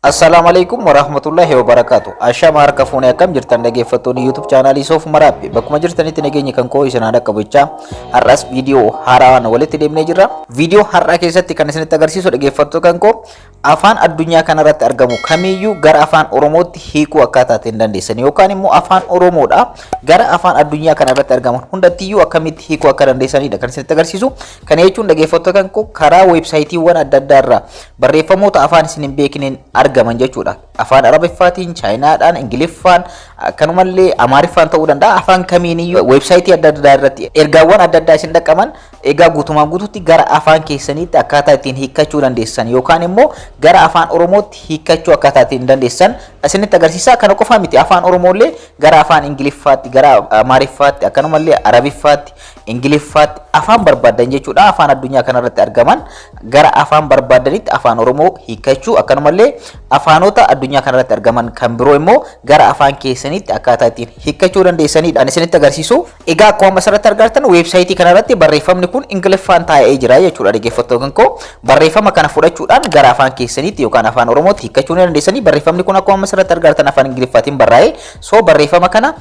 Assalaamu alaikum warahmatullahi wabarakaatu. Ashama harka fuunee, akkam jirtan dhaggeeffattoonni YouTube chaanaalii Soof Maraabbi? Bakkuma jirtanitti nageenyi kan koo isin haa dhaqqabu jechaa, har'as viidiyoo haaraan walitti deemnee jirra. Viidiyoo har'aa keessatti kan isinitti agarsiisu, dhaggeeffattoota kan koo, afaan addunyaa kanarratti argamu kamiyyuu gara afaan Oromootti hiikuu akkaataa ittiin dandeessan yookaan immoo afaan Oromoodha gara afaan addunyaa kanarratti argaman hundattiyyuu akkamitti hiikuu akka dandeessanidha kan isinitti agarsiisu. Kana jechuun, dhaggeeffattoota kan koo, karaa weebsaayitiiwwan adda addaa irraa barreeffamoota afaan isin hin beekneen argaman jechuudha. Afaan Arabiffaatiin, Chaayinaadhaan, Ingiliffaan, akkanumallee Amaariffaan ta'uu danda'a. Afaan kamiiniyyuu weebsaayitii adda addaa irratti ergaawwan adda addaa isin dhaqqaban, egaa guutumaan guututti gara afaan keessaniitti akkaataa ittiin hiikkachuu dandeessan yookaan immoo gara afaan Oromootti hiikkachuu akkaataa ittiin dandeessan isinitti agarsiisa. Kana qofaa miti, afaan Oromoollee gara afaan Ingiliffaatti, gara Amaariffaatti, akkanumallee Arabiffaatti, Ingiliffaatti, afaan barbaadan jechuudha. Afaan addunyaa kanarratti argaman gara afaan barbaadanitti afaan Oromoo hiikkachuu, akkanumallee afaanota addunyaa kanarratti argaman kan biroo immoo gara afaan keessaniitti akkaataa ittiin hiikkachuu dandeessanidha. Ani isinitti agarsiisu. Egaa akkuma asirratti argartan, weebsaayitii kanarratti barreeffamni kun Ingiliffaan taa'ee jira jechuudha, dhaggeeffattoota koo. Barreeffama kana fudhachuudhaan gara afaan keessaniitti yookaan afaan Oromootti hiikkachuu ni dandeessanii. Barreeffamni kun akkuma asirratti argartan afaan Ingiliffaatiin barraa'e. So barreeffama kana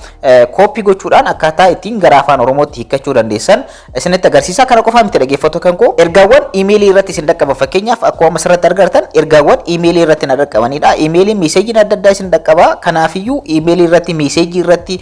kooppii gochuudhaan akkaataa ittiin gara afaan Oromootti hiikkachuu dandeessan isinitti agarsiisa. Kana qofaa miti, dhaggeeffattoota kan koo. Ergaawwan iimeelii irratti isin dhaqqaban, fakkeenyaaf akkuma asirratti argartan ergaawwan iimeelii irratti na dhaqqabanidha. Iimeeliin meeseejiin adda addaa isin dhaqqaba. Kanaafiyyuu iimeelii irratti, meeseejii irratti,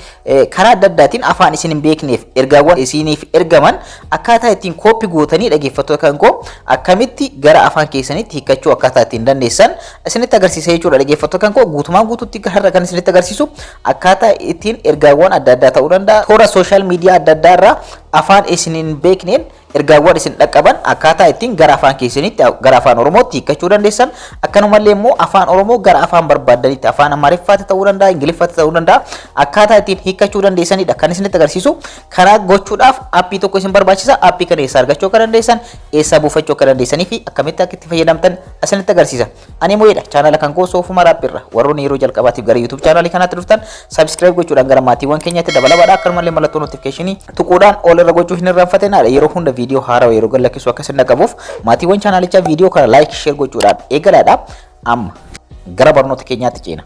karaa adda addaatiin afaan isin hin beekneef ergaawwan isiniif ergaman akkaataa ittiin kooppii gootanii, dhaggeeffattoota kan koo, akkamitti gara afaan keessanitti hiikkachuu akkaataa ittiin dandeessan isinitti agarsiisa jechuudha, dhaggeeffattoota kan koo. Guutumaan guututti har'a kan isinitti agarsiisu akkaataa ittiin ergaawwan adda addaa ta'uu danda'a, toora social media adda addaa irraa afaan isin hin beekneen ergaawwan isin dhaqqaban akkaataa ittiin gara afaan keessanitti, gara afaan Oromootti hiikkachuu dandeessan, akkanumallee immoo afaan Oromoo gara afaan barbaaddanitti, afaan Amaariffaatti ta'uu danda'a, Ingiliffaatti ta'uu danda'a, akkaataa ittiin hiikkachuu dandeessanidha kan isinitti agarsiisu. Karaa gochuudhaaf aappii tokko isin barbaachisa. Aappii kana eessaa argachuu akka dandeessan, eessaa buufachuu akka dandeessanii fi akkamitti akka itti fayyadamtan isinitti agarsiisa. Ani Mo'eedha. Chaanala kan koo Soofuma Raappiirra. Warroonni yeroo jalqabaatiif gara YouTube chaanalii kanaatti dhuftan subscribe gochuudhaan gara maatiiwwan keenyaatti dabalabaadha. Akkanumallee mallattoo notification tuquudhaan ol irra gochuu hin irraanfatinaadha. Yeroo hunda viidiyoo haarawaa yeroo gadlakkisu akka isin dhaqqabuuf, maatiiwwan chaanalichaa viidiyoo kana like, share gochuudhaan eegalaadha. Amma gara barnoota keenyaatti ceena.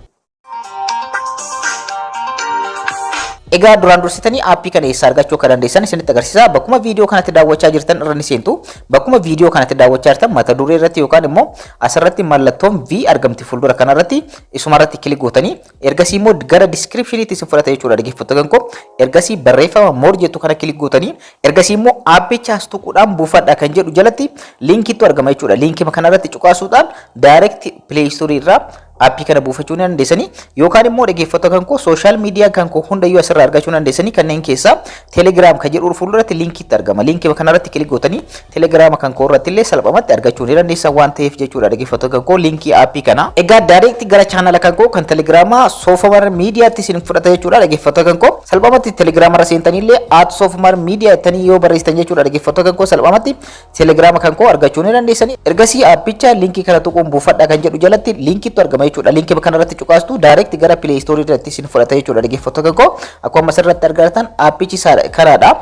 Egaa duraan dursitanii aappii kana eessaa argachuu akka dandeessan isinitti agarsiisa. Bakkuma viidiyoo kanatti daawwachaa jirtan irra ni seentu. Bakkuma viidiyoo kanatti daawwachaa jirtan mata duree irratti yookaan immoo asirratti mallattoon V argamti fuuldura kanarratti, isuma irratti click gootanii ergasii immoo gara descriptioniitti isin fudhata jechuudha, dhaggeeffattoota koo. Ergasii barreeffama more jettu kana click gootanii ergasii immoo aappicha as tuquudhaan buufadha kan jedhu jalatti liinkiitu argama jechuudha. Liinkii kanarratti cuqaasuudhaan direct Play Store irraa aappii kana buufachuu ni dandeessanii yookaan immoo, dhaggeeffattoota kan koo, social media kan koo hundayyuu asirraa argachuu ni dandeessanii. Kanneen keessaa Telegram kan jedhu fuulduratti liinkiitti argama. Liinkii kanarratti click gootanii Telegrama kan koo irratti illee salphumatti argachuu ni dandeessan waan ta'eef jechuudha, dhaggeeffattoota kan koo, liinkii aappii kana. Egaa direct gara chaanala kan koo kan Telegrama Soofamar Miidiyaatti isin fudhata jechuudha, dhaggeeffattoota kan koo. Salphumatti Telegrama irra seentanii illee @SoofumarMedia jettanii yoo barreessitan jechuudha, dhaggeeffattoota kan koo, salphumatti Telegrama kan koo argachuu ni dandeessanii. Ergasii aappicha liinkii kana tuquun buufadha kan jedhu jalatti liinkiitu argama jechuudha. Liinkii kanarratti cuqaastu, direct gara Play Store irratti isin fudhata jechuudha, dhaggeeffattoota kan koo. Akkuma asirratti argatan aappichi kanaadha.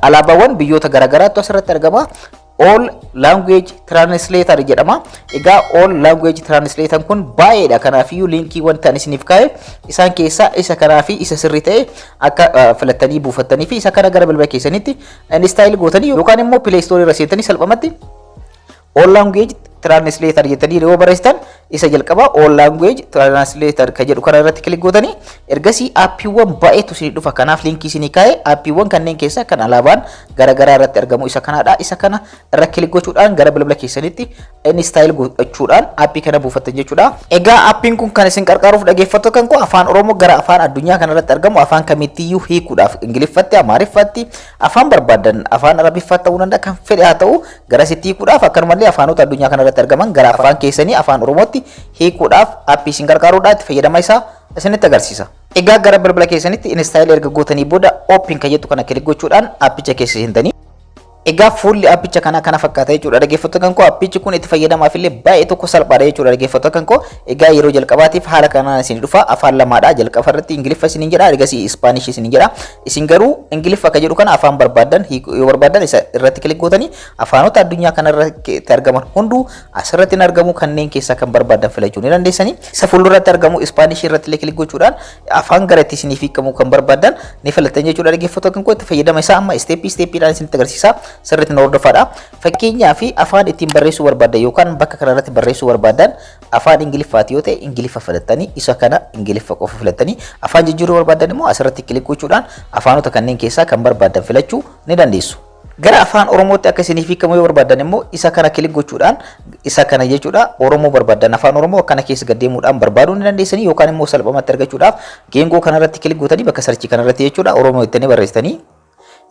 Alaabaawwan biyyoota garaagaraatu asirratti argama. All Language Translator jedhama. Egaa All Language Translator kun baay'eedha. Kanaafiyyuu liinkii wanta ani isiniif kaa'e isaan keessaa isa kanaa fi isa sirrii ta'e akka filattanii buufattanii fi isa kana gara bilbila keessanitti install gootanii yookaan immoo Play Store irra seentanii salphumatti All Language Translator jettanii yeroo barreessitan isa jalqaba All Language Translator kan jedhu kana irratti click gootanii ergasii aappiiwwan baay'eetu isinii dhufa. Kanaaf liinkii isinii kaa'e aappiiwwan kanneen keessaa kan alaabaan garaagaraa irratti argamu isa kanaadha. Isa kana irra click gochuudhaan gara bilbila keessanitti install gochuudhaan aappii kana buufattan jechuudha. Egaa aappiin kun kan isin qarqaaruuf, dhaggeeffattoota kan koo, afaan Oromoo gara afaan addunyaa kana irratti argamu afaan kamittiyyuu hiikuudhaaf, Ingiliffatti, Amaariffatti, afaan barbaadan, afaan Arabiffaatti ta'uu danda'a, kan fedhe haa ta'u gara sitti hiikuudhaaf, akkanumallee afaanota addunyaa kana irratti argaman gara afaan keessanii afaan Oromootti hiikuudhaaf aappii isin gargaaruudha. Itti fayyadama isaa isinitti agarsiisa. Egaa gara bilbila keessanitti install erga gootanii booda open kan jettu kana click gochuudhaan aappicha keessa seentanii. Egaa fuulli aappicha kanaa kana fakkaata jechuudha. Dhaggeeffattoota kan koo, aappichi kun itti fayyadamaaf illee baay'ee tokko salphaadha jechuudha, dhaggeeffattoota kan koo. Egaa yeroo jalqabaatiif haala kanaan isin dhufa. Afaan lamaadha. Jalqaba irratti Ingiliffa isiniin jedha, ergasii Ispaanishii isiniin jedha. Isin garuu Ingiliffa akka jedhu kana afaan barbaadan yoo barbaadan isa irratti click gootanii afaanota addunyaa kanarratti argaman hunduu asirratti hin argamu, kanneen keessaa kan barbaadan filachuu ni dandeessanii. Isa fuulduratti argamu Ispaanishii irratti illee click gochuudhaan afaan gara itti isiniif hiikamu kan barbaadan ni filattan jechuudha. Dhaggeeffattoota kan koo, itti fayyadama isaa amma step stepiidhaan isinitti agarsiisa, sirriitti na hordofaadha. Fakkeenyaa fi afaan ittiin barreessuu barbaadan yookaan bakka kanarratti barreessuu barbaadan afaan Ingiliffaati yoo ta'e, Ingiliffa filattanii, isa kana Ingiliffa qofa filattanii, afaan jijjiiruu barbaadan immoo asirratti click gochuudhaan afaanota kanneen keessaa kan barbaadan filachuu ni dandeessu. Gara afaan Oromootti akka isiniif hiikamu yoo barbaadan immoo isa kana click gochuudhaan, isa kana jechuudha, Oromoo barbaadan afaan Oromoo akkana keessa gad deemuudhaan barbaaduu ni dandeessanii, yookaan immoo salphumatti argachuudhaaf geengoo kanarratti click gootanii bakka search kanarratti jechuudha Oromoo jettanii barreessitanii,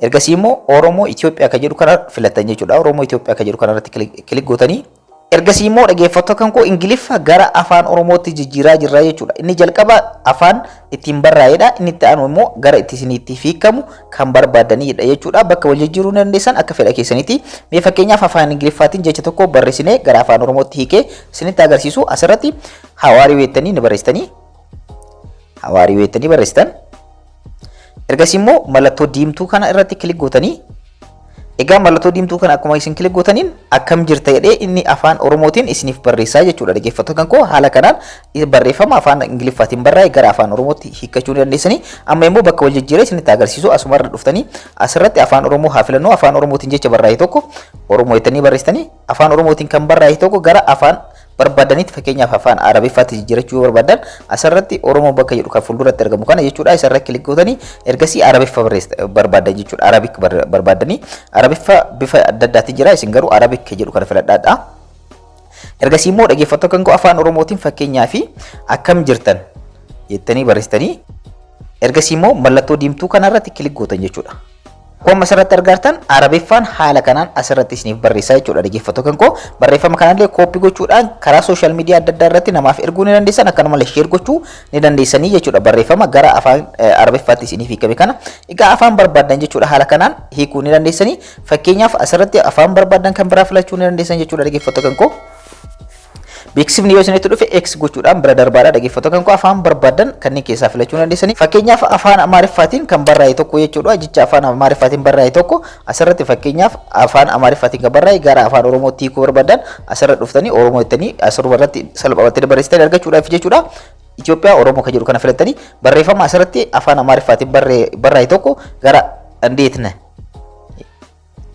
ergasii immoo Oromoo Itoophiyaa kan jedhu kana filattan jechuudha. Oromoo Itoophiyaa kan jedhu kanarratti click gootanii, ergasii immoo, dhaggeeffattoota kan koo, Ingiliffa gara afaan Oromootti jijjiiraa jirra jechuudha. Inni jalqaba afaan ittiin barraa'edha. Inni itti aanu immoo gara itti isinitti hiikamu kan barbaadanidha jechuudha. Bakka wal jijjiiruu dandeessan akka fedha keessaniiti. Mee fakkeenyaaf afaan Ingiliffaatiin jecha tokko barreessinee gara afaan Oromootti hiikee isinitti agarsiisu. Asirratti "How are you" jettanii ni barreessitanii. "How are you" jettanii barreessitan. Ergasii immoo mallattoo diimtuu kana irratti click gootanii. Egaa mallattoo diimtuu kana akkuma isin click gootaniin "Akkam jirta" jedhee inni afaan Oromootiin isiniif barreessaa jechuudha. Dhaggeeffattoota kan koo, haala kanaan barreeffama afaan Ingiliffaatiin barraa'e gara afaan Oromootti hiikkachuu ni dandeessanii. Amma immoo bakka wal jijjiiree isinitti agarsiisu. Asumarra dhuftanii asirratti afaan Oromoo haa filannoo. Afaan Oromootiin jecha barraa'e tokko Oromoo jettanii barreessitanii, afaan Oromootiin kan barraa'e tokko gara afaan barbaadanitti, fakkeenyaaf afaan Arabiffaatti jijjiirachuu yoo barbaadan, asirratti Oromoo bakka jedhu kan fuulduratti argamu kana jechuudha, isarra click gootanii ergasii Arabiffa barbaadan jechuudha. Arabic barbaadanii, Arabiffa bifa adda addaatti jira, isin garuu Arabic jedhu kana filadhaadha. Ergasii immoo, dhaggeeffattoota kan koo, afaan Oromootiin fakkeenyaa fi "Akkam jirtan" jettanii barreessitanii, ergasii immoo mallattoo diimtuu kanarratti click gootan jechuudha. Akkuma asirratti argartan Arabiffaan haala kanaan asirratti isiniif barreessaa jechuudha, dhaggeeffattoota kan koo. Barreeffama kanallee copy gochuudhaan karaa social media adda addaa irratti namaaf erguu ni dandeessan, akkanumallee share gochuu ni dandeessanii jechuudha, barreeffama gara afaan Arabiffaatti isiniif hiikame kana. Egaa afaan barbaadan jechuudha haala kanaan hiikuu ni dandeessanii. Fakkeenyaaf asirratti afaan barbaadan kan biraa filachuu ni dandeessan jechuudha, dhaggeeffattoota kan koo. Beeksifni yoo isinitti dhufe X gochuudhaan bira darbaadha. Dhaggeeffattoota kan koo, afaan barbaadan kanneen keessaa filachuu dandeessanii. Fakkeenyaaf afaan Amaariffaatiin kan barraa'e tokko jechuudha. Jecha afaan Amaariffaatiin barraa'e tokko asirratti, fakkeenyaaf afaan Amaariffaatiin kan barraa'e gara afaan Oromootti hiikuu barbaadan, asirra dhuftanii Oromoo jettanii asirra irratti salphumatti barreessitanii argachuudhaaf jechuudha. Itoophiyaa Oromoo kan jedhu kana filattanii barreeffama asirratti afaan Amaariffaatiin barraa'e tokko gara "እንዴት ነህ"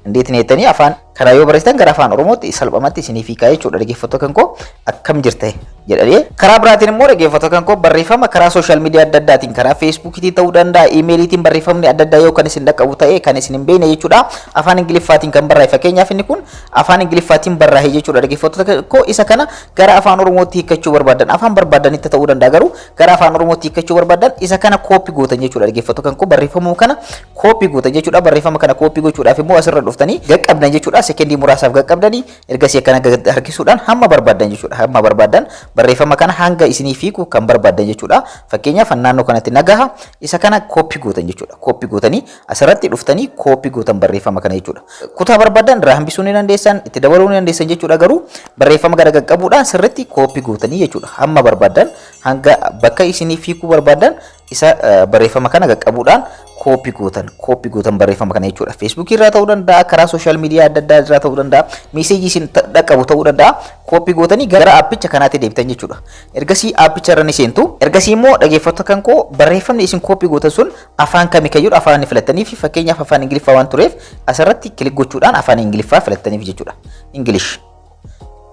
"እንዴት ነህ" jettanii afaan kana yoo barreessitan gara afaan Oromootti salphumatti isiniif hiikaa jechuudha, dhaggeeffattoota kan koo, "Akkam jirta" jedhanii. Karaa biraatiin immoo, dhaggeeffattoota kan koo, barreeffama karaa social media adda addaatiin, karaa Feesbuukiitiin ta'uu danda'a, iimeeliitiin barreeffamni adda addaa yoo kan isin dhaqqabu ta'e, kan isin hin beekne jechuudha, afaan Ingiliffaatiin kan barraa'e, fakkeenyaaf inni kun afaan Ingiliffaatiin barraa'e jechuudha, dhaggeeffattoota kan koo, isa kana gara afaan Oromootti hiikkachuu barbaadan, afaan barbaadanitti ta'uu danda'a, garuu gara afaan Oromootti hiikkachuu barbaadan, isa kana copy gootan jechuudha, dhaggeeffattoota kan koo. Barreeffamuu kana copy gootan jechuudha. Barreeffama kana copy gochuudhaaf immoo asirra dhuftanii qaqqabdan jechuudha. Sekendii muraasaaf qaqqabdanii ergasii akkana harkisuudhaan hamma barbaadan jechuudha, hamma barbaadan barreeffama kana hanga isinii fiigu kan barbaadan jechuudha. Fakkeenyaaf naannoo kanatti nagaha, isa kana copy gootan jechuudha. Copy gootanii asirratti dhuftanii copy gootan barreeffama kana jechuudha. Kutaa barbaadan irraa hambisuu ni dandeessan, itti dabaluu ni dandeessan jechuudha. Garuu barreeffama gara qaqqabuudhaan sirriitti copy gootanii jechuudha, hamma barbaadan, hanga bakka isinii fiiguu barbaadan isa barreeffama kana qaqqabuudhaan copy gootan, copy gootan barreeffama kana jechuudha. Feesbuukii irraa ta'uu danda'a, karaa social media adda addaa irraa ta'uu danda'a, message isin dhaqqabu ta'uu danda'a. Copy gootanii gara aappicha kanaatti deebitan jechuudha. Ergasii aappicha irra ni seentu. Ergasii immoo, dhaggeeffattoota kan koo, barreeffamni isin copy gootan sun afaan kami kan jedhu afaan filattanii fi fakkeenyaaf afaan Ingiliffaa waan tureef asirratti click gochuudhaan afaan Ingiliffaa filattaniif jechuudha. English.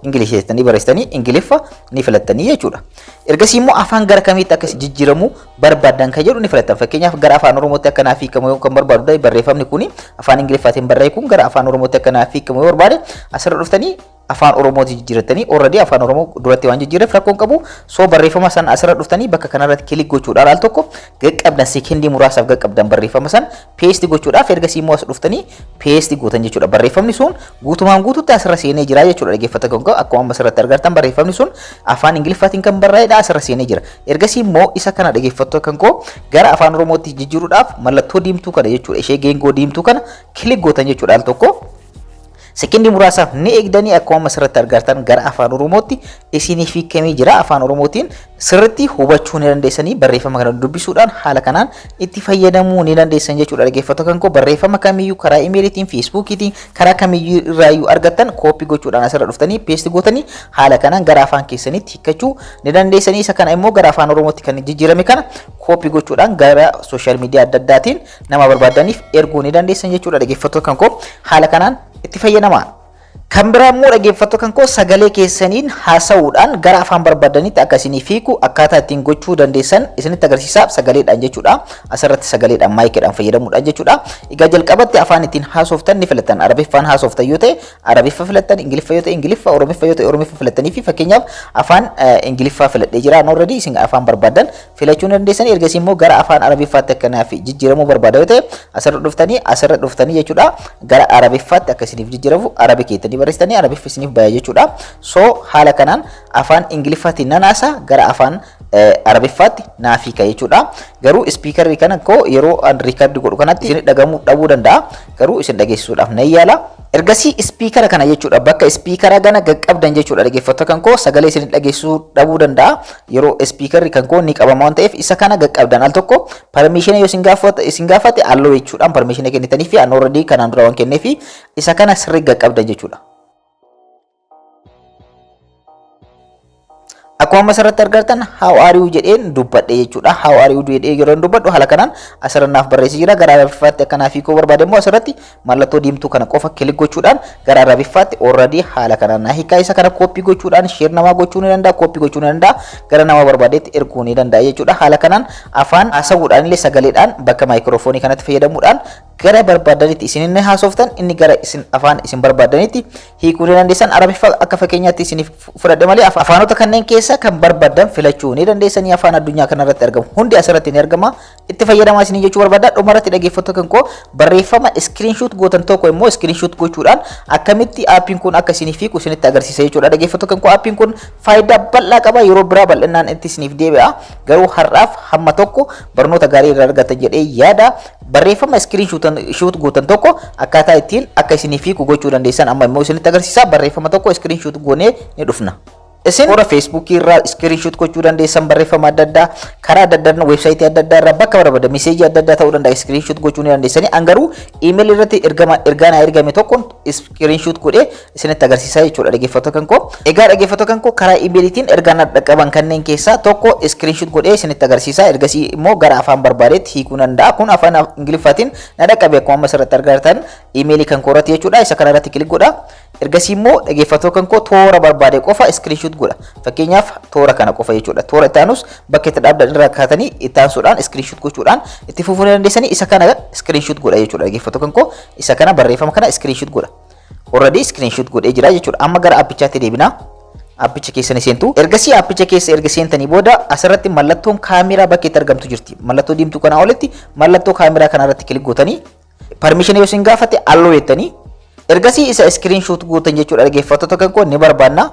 English jettanii barreessitanii Ingiliffa ni filattanii jechuudha. Ergasii immoo afaan gara kamiitti akka jijjiiramu barbaadan kan jedhu ni filattan. Fakkeenyaaf gara afaan Oromootti akka naaf hiikamu yoo kan barbaadu, barreeffamni kuni afaan Ingiliffaatiin barraa'e kun gara afaan Oromootti akka naaf hiikamu yoo barbaade, asirra dhuftanii afaan Oromootti jijjiiratanii, already afaan Oromoo duratti waan jijjiireef rakkoon qabu. So barreeffama sana asirra dhuftanii bakka kanarratti click gochuudhaan al tokko qaqqabdan, sekendii muraasaaf qaqqabdan barreeffama sana paste gochuudhaaf. Ergasii immoo as dhuftanii paste gootan jechuudha. Barreeffamni sun guutumaan guututti asirra seenee jira jechuudha. Dhaggeeffata kan akkuma amma asirratti argartan barreeffamni sun afaan Ingiliffaatiin kan barraa'edha, asirra seenee jira. Ergasii immoo isa kana, dhaggeeffattoota kan koo, gara afaan Oromootti jijjiiruudhaaf mallattoo diimtuu kana jechuudha, ishee geengoo diimtuu kana click gootan jechuudha al tokko. Sekendii muraasaaf ni eegdanii. Akkuma asirratti argartan gara Afaan Oromootti isiniif hiikamee jira. Afaan Oromootiin sirriitti hubachuu ni dandeessanii, barreeffama kana dubbisuudhaan haala kanaan itti fayyadamuu ni dandeessan jechuudha. Dhaggeeffattoota kan koo, barreeffama kamiyyuu karaa imeeliitiin, Feesbuukiitiin, karaa kamiyyuu irraayyuu argattan copy gochuudhaan asirra dhuftanii paste gootanii haala kanaan gara afaan keessanitti hiikkachuu ni dandeessanii. Isa kana immoo gara Afaan Oromootti kan jijjiirame kana copy gochuudhaan gara social media adda addaatiin nama barbaadaniif erguu ni dandeessan jechuudha. Dhaggeeffattoota kan koo, haala kanaan itti fayyadamaa. Kan biraa immoo, dhaggeeffattoota kan koo, sagalee keessaniin haasa'uudhaan gara afaan barbaadanitti akka isiniif hiiku akkaataa ittiin gochuu dandeessan isinitti agarsiisaa, sagaleedhaan jechuudha. Asirratti sagaleedhaan maayikiidhaan fayyadamuudhaan jechuudha. Egaa jalqabatti afaan ittiin haasoftan ni filattan. Arabiffaan haasoftan yoo ta'e Arabiffa filattan, Ingiliffa yoo ta'e Ingiliffa, Oromiffa yoo ta'e Oromiffa filattanii fi fakkeenyaaf afaan Ingiliffaa filadhee jira. Already isin afaan barbaadan filachuu ni dandeessan. Ergasii immoo gara afaan Arabiffaatti akkanaaf jijjiiramuu barbaada yoo ta'e asirra dhuftanii jechuudha. Gara Arabiffaatti akka isiniif jijjiiramu Arabic jettanii barreessitanii Arabiffa isiniif baya jechuudha. So haala kanaan afaan Ingiliffaatiin nan haasa, gara afaan Arabiffaatti naaf hiika jechuudha. Garuu speakerri kana koo yeroo an record godhu kanatti isin dhagamuu dhabuu danda'a. Garuu isin dhageessisuudhaaf nan yaala. Ergasii speakera kana jechuudha, bakka speakera kana qaqqabdan jechuudha. Dhaggeeffattoota kan koo, sagalee isin dhageessisuu dhabuu danda'a. Yeroo speakerri kan koo ni qabama waan ta'eef isa kana qaqqabdan al tokko permission yoo isin gaafate allow jechuudhaan permission kennitanii fi an already kanaan dura waan kenneefi isa kana sirrii qaqqabdan jechuudha. Akkuma asirratti argartan "How are you" jedheen dubbadhe jechuudha. "How are you" jedhee yeroo dubbadhu haala kanaan asirra naaf barreessee jira. Gara Arabiffaatti akkanaaf hiikuu barbaade immoo asirratti mallattoo diimtuu kana qofa click gochuudhaan gara Arabiffaatti already haala kanaan naa hiikaa. Isa kana copy gochuudhaan share namaa gochuu ni danda'a, copy gochuu ni danda'a, gara nama barbaadeetti erguu ni danda'a jechuudha. Haala kanaan afaan haasawuudhaan illee sagaleedhaan bakka maayikiroofoonii kanatti fayyadamuudhaan gara barbaadanitti isin inni haasoftan inni gara isin afaan isin barbaadanitti hiikuu ni dandeessan. Arabiffa akka fakkeenyaatti isiniif fudhadhe malee afaanota kanneen keessa kan barbaadan filachuu ni dandeessanii. Afaan addunyaa kanarratti argamu hundi asirratti ni argama. Itti fayyadamaa isinii jechuu barbaada. Dhumarratti, dhaggeeffattoota kan koo, barreeffama screenshot gootan tokko immoo screenshot gochuudhaan akkamitti aappiin kun akka isiniif hiiku isinitti agarsiisa jechuudha. Dhaggeeffattoota kan koo, aappiin kun faayidaa bal'aa qaba. Yeroo biraa bal'inaan itti isiniif deebi'a. Garuu har'aaf hamma tokko barnoota gaarii irraa argatan jedhee yaada. Barreeffama screenshot gootan tokko akkaataa ittiin akka isiniif hiiku gochuu dandeessan amma immoo isinitti agarsiisa. Barreeffama tokko screenshot goonee ni dhufna. Isin toora Feesbuukii irraa screenshot gochuu dandeessan, barreeffama adda addaa karaa adda addaa, weebsaayitii adda addaa irraa, bakka barbaada, message adda addaa ta'uu danda'a, screenshot gochuu ni dandeessanii. An garuu iimeelii irratti ergama ergaa naa ergame tokkoon screenshot godhee isinitti agarsiisaa jechuudha, dhaggeeffattoota kan koo. Egaa dhaggeeffattoota kan koo, karaa iimeeliitiin ergaa na dhaqqaban kanneen keessaa tokko screenshot godhee isinitti agarsiisaa. Ergasii immoo gara afaan barbaadeetti hiikuu danda'a. Kun afaan Ingiliffaatiin na dhaqqabe, akkuma amma asirratti argatan iimeelii kan koorratti jechuudha. Isa kana irratti click godha. Ergasii immoo, dhaggeeffattoota kan koo, toora barbaade qofa screenshot godha. Fakkeenyaaf toora kana qofa jechuudha. Toora itti aanus bakka itti dhaabdan irraa kaatanii itti aansuudhaan screenshot gochuudhaan itti fufuu ni dandeessanii. Isa kana screenshot godha jechuudha. Dhaggeeffattoota kan koo, isa kana barreeffama kana screenshot godha. Already screenshot godhee jira jechuudha. Amma gara aappichaatti deebinaa. Aappicha keessa ni seentu. Ergasii aappicha keessa erga seentanii booda asirratti mallattoon kaameraa bakka itti argamtu jirti. Mallattoo diimtuu kanaa olitti mallattoo kaameraa kana irratti click gootanii permission yoo isin gaafate allow jettanii ergasii isa screenshot gootan jechuudha, dhaggeeffattoota kan koo, ni barbaanna.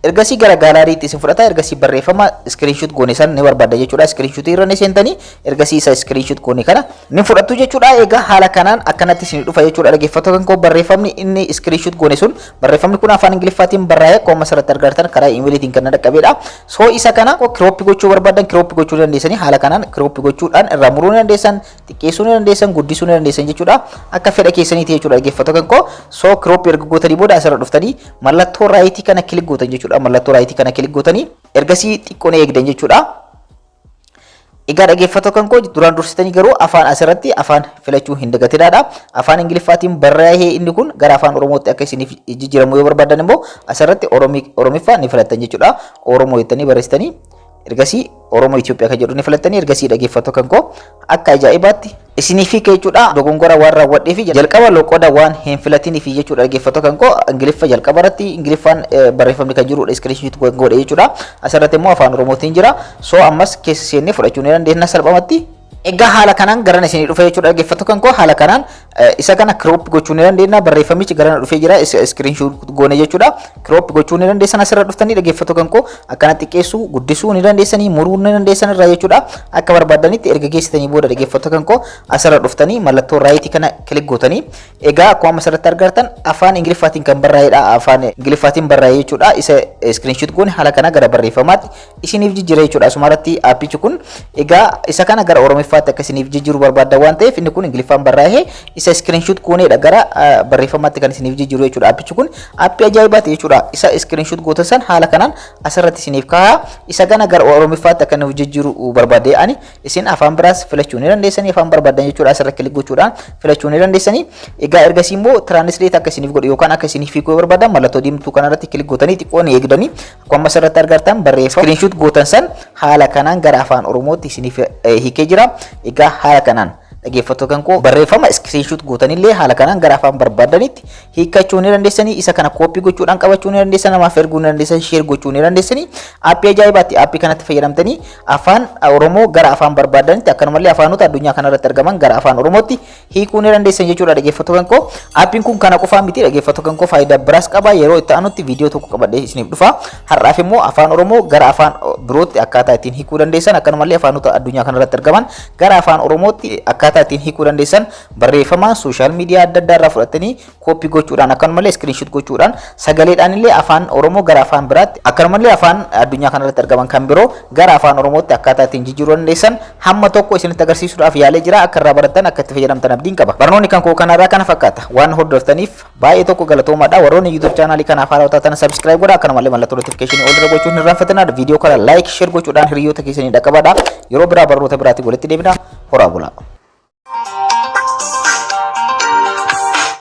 Ergasii gara galleryitti isin fudhata. Ergasii barreeffama screenshot goone san ni barbaadda jechuudha. Screenshot irra ni seentanii ergasii isa screenshot goone kana ni fudhattu jechuudha. Egaa haala kanaan akkanatti isin dhufa jechuudha. Dhaggeeffattoota kan koo, barreeffamni inni screenshot goone sun, barreeffamni kun afaan Ingiliffaatiin barraa'ee akkuma asirratti argartan karaa iimeeliitiin kan dhaqqabeedha. So isa kana crop gochuu barbaadan crop gochuu dandeessanii. Haala kanaan crop gochuudhaan irraa muruu ni dandeessan, xiqqeessuu ni dandeessan, guddisuu ni dandeessan jechuudha. Akka fedha keessaniiti jechuudha, dhaggeeffattoota kan koo. So crop erga gootanii booda asirra dhuftanii mallattoo right kana click gootan jechuudha. Mallattoo right kana click gootanii ergasii xiqqoo ni eegdan jechuudha. Egaa dhaggeeffattoota kan koo, duraan dursitanii garuu afaan asirratti afaan filachuu hin dagatinaadha. Afaan Ingiliffaatiin barraa'ee inni kun gara afaan Oromootti akka isiniif jijjiiramu yoo barbaadan immoo asirratti Oromiffaa ni filattan jechuudha. Oromoo jettanii barreessitanii ergasii Oromoo Itoophiyaa kan jedhu ni filattanii ergasii, dhaggeeffattoota kan koo, akka ajaa'ibaatti isiniif hiika jechuudha. Dogongora waan raawwadhee fi jalqaba loqoda waan hin filatiniif jechuudha. Dhaggeeffattoota kan koo, Ingiliffa jalqaba irratti Ingiliffaan barreeffamni kan jirudha screenshot godhe jechuudha. Asirratti immoo afaan Oromootiin jira. So ammas keessa seennee fudhachuu ni dandeenya salphumatti. Egaa haala kanaan garan isinii dhufa jechuudha. Dhaggeeffattoota kan koo, haala kanaan Isa kana crop gochuu ni dandeenya. Barreeffamichi garana dhufee jira. Screenshot goone jechuudha. Crop gochuu ni dandeessan asirra dhuftanii, dhaggeeffattoota kan koo. Akkana xiqqeessuu, guddisuu ni dandeessanii, muruu ni dandeessan irraa jechuudha. Akka barbaadanitti erga geessitanii booda, dhaggeeffattoota kan koo, asirra dhuftanii mallattoo right kana click gootanii, egaa akkuma asirratti argartan afaan Ingiliffaatiin kan barraa'edha. Afaan Ingiliffaatiin barraa'e jechuudha. Isa screenshot goone haala kana gara barreeffamaatti isiniif jijjiira jechuudha. Asuma irratti aappichi kun egaa isa kana gara Oromiffaatti akka isiniif jijjiiru barbaadda waan ta'eef, inni kun Ingiliffaan barraa'ee isa screenshot gooneedha gara barreeffamaatti kan isiniif jijjiiru jechuudha. Aappichi kun aappii ajaa'ibaati jechuudha. Isa screenshot goota san haala kanaan asirratti isiniif kaa'a. Isa kana gara Oromiffaatti akka nuuf jijjiiru barbaadde ani, isin afaan biraas filachuu ni dandeessanii, afaan barbaadan jechuudha. Asirra click gochuudhaan filachuu ni dandeessanii. Egaa ergasii immoo translate akka isiniif godhu yookaan akka isiniif hiikuu barbaadan mallattoo diimtuu kanarratti click gootanii xiqqoo ni eegdanii, akkuma asirratti argartan barreeffama screenshot gootan san haala kanaan gara afaan Oromootti isiniif hiikee jira. Egaa haala kanaan, dhaggeeffattoota kan koo, barreeffama screenshot gootanillee haala kanaan gara afaan barbaadanitti hiikkachuu ni dandeessanii. Isa kana copy gochuudhaan qabachuu ni dandeessan, namaaf erguu ni dandeessan, share gochuu ni dandeessanii. Aappii ajaa'ibaatti. Aappii kanatti fayyadamtanii afaan Oromoo gara afaan barbaadanitti, akkanumallee afaanota addunyaa kanarratti argaman gara afaan Oromootti hiikuu ni dandeessan jechuudha, dhaggeeffattoota kan koo. Aappiin kun kana qofaa miti, dhaggeeffattoota kan koo, faayidaa biraas qaba. Yeroo itti aanutti viidiyoo tokko qabadhee isiniif dhufa. Har'aaf immoo afaan Oromoo gara afaan birootti akkaataa ittiin hiikuu dandeessan, akkanumallee afaanota addunyaa kanarratti argaman gara afaan Oromootti akkaataa ittiin hiikuu dandeessan, barreeffama social media adda addaa irraa fudhatanii copy gochuudhaan, akkanumallee screenshot gochuudhaan, sagaleedhaan illee afaan Oromoo gara afaan biraatti, akkanumallee afaan addunyaa kanarratti argaman kan biroo gara afaan Oromootti akkaataa ittiin jijjiiruu dandeessan hamma tokko isinitti agarsiisuudhaaf yaalee jira. Akka irraa barattan, akka itti fayyadamtan abdiin qaba. Barnoonni kan koo kanarraa kana fakkaata. Waan hordoftaniif baay'ee tokko galatoomaadha. Warroonni YouTube chaanaalii kanaaf haaraa taatan subscribe godhaa, akkanumallee mallattoo notification ol irra gochuun hin irraanfatinaa. Viidiyoo kana like, share gochuudhaan hiriyoota keessanii dhaqqabadha. Yeroo biraa barnoota biraatti walitti deebina. Horaa bulaa.